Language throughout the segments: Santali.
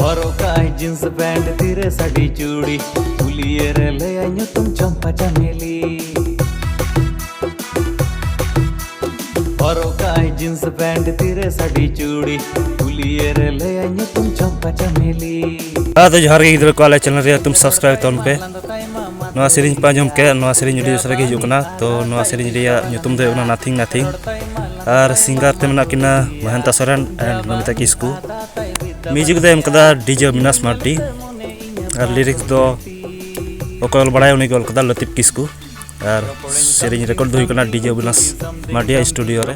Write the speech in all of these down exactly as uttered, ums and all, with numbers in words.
ᱦᱚᱨᱚᱜ ᱠᱟᱜᱼᱟᱭ ᱡᱤᱱᱥ ᱯᱮᱱᱴ, ᱛᱤᱨᱮ ᱥᱟᱹᱰᱤ ᱪᱩᱲᱤ, ᱠᱩᱞᱤᱭᱮ ᱨᱮ ᱞᱟᱹᱭᱟᱭ ᱧᱩᱛᱩᱢ ᱪᱚᱢᱯᱟ ᱪᱟᱢᱮᱞᱤ᱾ ᱦᱚᱨᱚᱜ ᱠᱟᱜᱼᱟᱭ ᱡᱤᱱᱥ ᱯᱮᱱᱴ, ᱛᱤᱨᱮ ᱥᱟᱹᱰᱤ ᱪᱩᱲᱤ, ᱠᱩᱞᱤᱭᱮ ᱨᱮ ᱞᱟᱹᱭᱟᱭ ᱧᱩᱛᱩᱢ ᱪᱚᱢᱯᱟ ᱪᱟᱢᱮᱞᱤ᱾ ᱟᱫᱚ ᱡᱚᱦᱟᱨ ᱜᱮ ᱜᱤᱫᱽᱨᱟᱹ ᱠᱚ, ᱟᱞᱮ ᱪᱮᱱᱮᱞ ᱨᱮ ᱧᱩᱛᱩᱢ ᱥᱟᱵᱥᱠᱨᱟᱭᱤᱵ ᱛᱟᱵᱚᱱ ᱯᱮ᱾ ᱱᱚᱣᱟ ᱥᱮᱨᱮᱧ ᱯᱮ ᱟᱸᱡᱚᱢ ᱠᱮᱫ, ᱱᱚᱣᱟ ᱥᱮᱨᱮᱧ ᱟᱹᱰᱤ ᱩᱥᱟᱹᱨᱟ ᱜᱮ ᱦᱤᱡᱩᱜ ᱠᱟᱱᱟ᱾ ᱛᱚ ᱱᱚᱣᱟ ᱥᱮᱨᱮᱧ ᱨᱮᱭᱟᱜ ᱧᱩᱛᱩᱢ ᱫᱚ ᱦᱩᱭᱩᱜ ᱠᱟᱱᱟ Nothing Nothing᱾ ᱟᱨ ᱥᱤᱝᱜᱟᱨ ᱛᱮ ᱢᱮᱱᱟᱜ ᱠᱤᱱᱟ ᱢᱚᱦᱮᱱᱛᱟ ᱥᱚᱨᱮᱱ and ᱱᱚᱢᱤᱛᱟ ᱠᱤᱥᱠᱩ᱾ ᱢᱤᱭᱩᱡᱤᱠ ᱫᱚ ᱮᱢ ᱠᱟᱫᱟ ᱰᱤᱡᱮ ᱚᱵᱤᱱᱟᱥ ᱢᱟᱨᱰᱤ᱾ ᱟᱨ ᱞᱤᱨᱤᱠᱥ ᱫᱚ ᱚᱠᱚᱭ ᱚᱞ ᱵᱟᱲᱟᱭᱟ ᱩᱱᱤ ᱜᱮ ᱚᱞ ᱠᱟᱫᱟ, ᱞᱟᱹᱛᱤᱯ ᱠᱤᱥᱠᱩ᱾ ᱟᱨ ᱥᱮᱨᱮᱧ ᱨᱮᱠᱚᱨᱰ ᱫᱚ ᱦᱩᱭᱩᱜ ᱠᱟᱱᱟ ᱰᱤᱡᱮ ᱚᱵᱤᱱᱟᱥ ᱢᱟᱨᱰᱤᱭᱟᱜ ᱥᱴᱩᱰᱤᱭᱳ ᱨᱮ᱾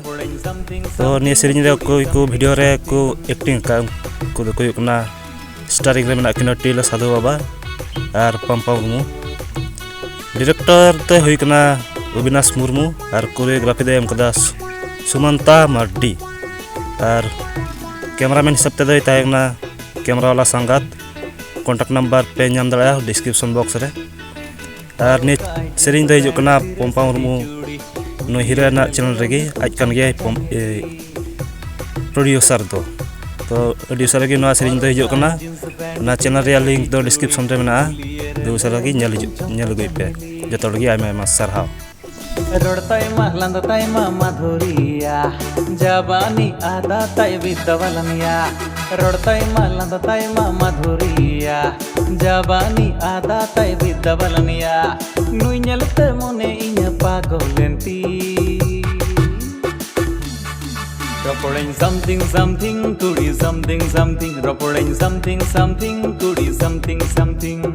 ᱛᱚ ᱱᱤᱭᱟᱹ ᱥᱮᱨᱮᱧ ᱨᱮ ᱚᱠᱚᱭ ᱠᱚ ᱵᱷᱤᱰᱤᱭᱳ ᱨᱮ ᱠᱚ ᱮᱠᱴᱤᱝ ᱟᱠᱟᱫ, ᱩᱱᱠᱩ ᱫᱚ ᱠᱚ ᱦᱩᱭᱩᱜ ᱠᱟᱱᱟ, ᱥᱴᱟᱨᱤᱝ ᱨᱮ ᱢᱮᱱᱟᱜ ᱠᱤᱱᱟ ᱴᱤᱞᱟᱹ ᱥᱟᱫᱷᱩ ᱵᱟᱵᱟ ᱟᱨ ᱯᱟᱢᱯᱟ ᱢᱩᱨᱢᱩ᱾ ᱰᱤᱨᱮᱠᱴᱚᱨ ᱫᱚᱭ ᱦᱩᱭ ᱠᱟᱱᱟ ᱚᱵᱤᱱᱟᱥ ᱢᱩᱨᱢᱩ ᱟᱨ ᱠᱳᱨᱤᱭᱳᱜᱨᱟᱯᱷᱤ ᱫᱚᱭ ᱮᱢ ᱠᱟᱫᱟ ᱥᱩ-, ᱥᱩᱢᱟᱱᱛᱟ ᱢᱟᱨᱰᱤ᱾ ᱟᱨ ᱠᱮᱢᱮᱨᱟᱢᱮᱱ ᱦᱤᱥᱟᱹᱵ ᱛᱮᱫᱚᱭ ᱛᱟᱦᱮᱸ ᱠᱟᱱᱟ ᱠᱮᱢᱮᱨᱟ ᱣᱟᱞᱟ ᱥᱟᱝᱜᱟᱛ᱾ ᱠᱚᱱᱴᱟᱠᱴ ᱱᱟᱢᱵᱟᱨ ᱯᱮ ᱧᱟᱢ ᱫᱟᱲᱮᱭᱟᱜᱼᱟ ᱰᱤᱥᱠᱨᱤᱯᱥᱚᱱ ᱵᱚᱠᱥ ᱨᱮ᱾ ᱟᱨ ᱱᱤᱭᱟᱹ ᱥᱮᱨᱮᱧ ᱫᱚ ᱦᱤᱡᱩᱜ ᱠᱟᱱᱟ ᱯᱚᱢᱯᱟ ᱢᱩᱨᱢᱩ, ᱱᱩᱭ ᱦᱤᱨᱳ ᱨᱮᱱᱟᱜ ᱪᱮᱱᱮᱞ ᱨᱮᱜᱮ, ᱟᱡ ᱠᱟᱱ ᱜᱮᱭᱟᱭ ᱯᱚᱢ-, ᱮ, ᱯᱨᱚᱰᱤᱭᱩᱥᱟᱨ ᱫᱚ᱾ ᱛᱚ ᱟᱹᱰᱤ ᱩᱥᱟᱹᱨᱟ ᱜᱮ ᱱᱚᱣᱟ ᱥᱮᱨᱮᱧ ᱫᱚ ᱦᱤᱡᱩᱜ ᱠᱟᱱᱟ᱾ ᱚᱱᱟ ᱪᱮᱱᱮᱞ ᱨᱮᱭᱟᱜ ᱞᱤᱝᱠ ᱫᱚ ᱰᱤᱥᱠᱨᱤᱯᱥᱚᱱ ᱨᱮ ᱢᱮᱱᱟᱜᱼᱟ, ᱟᱹᱰᱤ ᱩᱥᱟᱹᱨᱟ ᱜᱮ ᱧᱮᱞ ᱦᱤᱡᱩᱜ, ᱧᱮᱞ ᱟᱹᱜᱩᱭ ᱯᱮ᱾ ᱡᱚᱛᱚ ᱦᱚᱲ ᱜᱮ ᱟᱭᱢᱟ ᱟᱭᱢᱟ ᱥᱟᱨᱦᱟᱣ᱾ ᱨᱚᱲ ᱛᱟᱭ ᱢᱟ ᱞᱟᱸᱫᱟ ᱛᱟᱭ ᱢᱟ ᱢᱟᱫᱷᱩᱨᱤᱭᱟ, ᱡᱟᱵᱟᱱᱤ ᱟᱫᱟ ᱛᱟᱭ ᱵᱤᱫᱽᱫᱟ ᱵᱟᱞᱟᱱᱤᱭᱟ᱾ ᱨᱚᱲ ᱛᱟᱭ ᱢᱟ ᱞᱟᱸᱫᱟ ᱛᱟᱭ ᱢᱟ ᱢᱟᱫᱷᱩᱨᱤᱭᱟ, ᱡᱟᱵᱟᱱᱤ ᱟᱫᱟ ᱛᱟᱭ ᱵᱤᱫᱽᱫᱟ ᱵᱟᱞᱟᱱᱤᱭᱟ᱾ ᱱᱩᱭ ᱧᱮᱞᱛᱮ ᱢᱚᱱᱮ ᱤᱧ ᱯᱟᱜᱚᱞ ᱮᱱ ᱛᱤᱧ᱾ ᱨᱚᱯᱚᱲᱟᱹᱧ something something, ᱠᱩᱲᱤ something something, ᱨᱚᱯᱚᱲᱟᱹᱧ something something, ᱠᱩᱲᱤ something something᱾